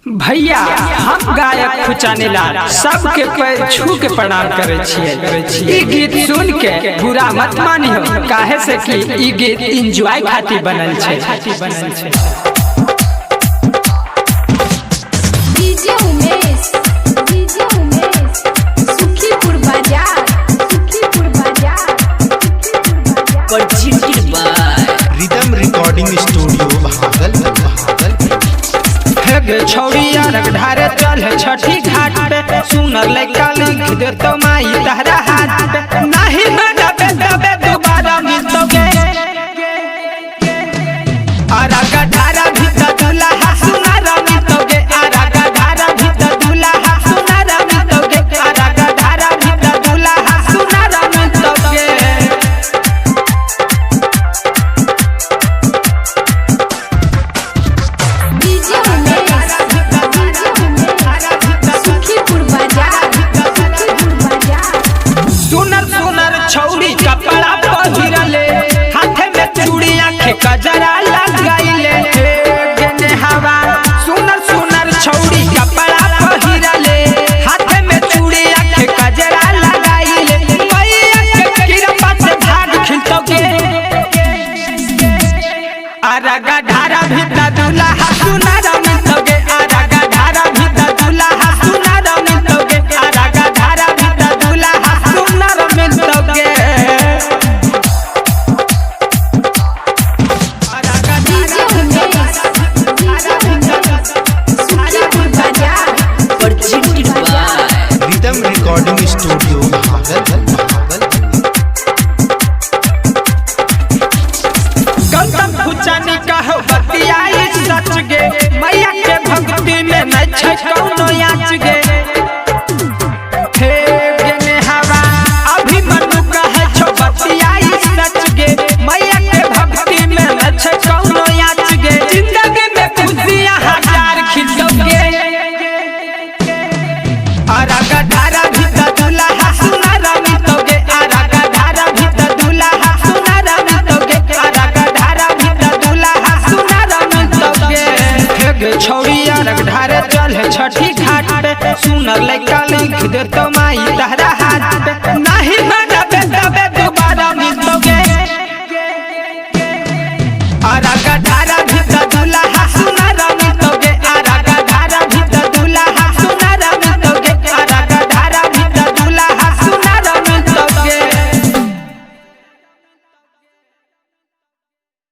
भैया हम गायक खुचाने लाल सबके पैर छू के प्रणाम करे छियै। ई गीत सुन के बुरा मत मानिहो, काहे से कि ई गीत एंजॉय खातिर बनल छै। डीजे उमेश, डीजे उमेश, सुखीपुर बाजार, सुखीपुर बाजार, सुखीपुर बाजार। Presented by rhythm recording studio Bhagalpur Bhagalpur. हे गे छौड़िया ढारे चल छठी घाट पे, सुनर लड़का लिख दे तो माई तहरा हाथ पे। नहीं मनाबे तबे दोबारा मिलतोगे, आरा का ढारा भी त दुल्हा सुनारा मिलतोगे, आरा का ढारा भी त दुल्हा सुनारा मिलतोगे, आरा का ढारा भी त दुल्हा सुनारा मिलतोगे। डीजे उमेश, डीजे उमेश, सुखीपुर बाजार, सुखीपुर बाजार। सुनर सुनर छौड़ी कपड़ा पहिरले, हाथे में चूड़ी आंखे कजरा लगाइले। हे गेने हवा सुनर सुनर छौड़ी कपड़ा पहिरले, हाथे में चूड़ी आंखे कजरा लगाइले। मैया के कृपा से भाग खिलतोगे, आरा ढारा भी त दुल्हा सुनारा मिलतोगे, आरा ढारा भी त दुल्हा सुनारा मिलतोगे, आरा ढारा भी त दुल्हा सुनारा मिलतोगे। डीजे उमेश, डीजे उमेश, सुखीपुर बाजार, presented by rhythm recording studio Bhagalpur Bhagalpur. Gautam फुचानी कहो बतियाई सच गे, मैया के भक्ति में न छै कौनो याच गे। हे गेने हवा अभिमन्यु कहे छो बतियाई सच गे, मैया के भक्ति में न छै कौनो याच गे। जिंदगी में खुशियां हजार खिलतोगे, आरा का ढारा भी त दुल्हा सुनारा मिलतोगे, आरा का ढारा भी त दुल्हा सुनारा मिलतोगे, आरा का ढारा भी त दुल्हा सुनारा मिलतोगे। हे गे छौड़िया ढारे चल छठी घाट पे, सुनर लड़का लिख दे तो माई तहरा हाथ पे। नहीं मनाबे तबे दोबारा मिलतोगे, आरा का ढारा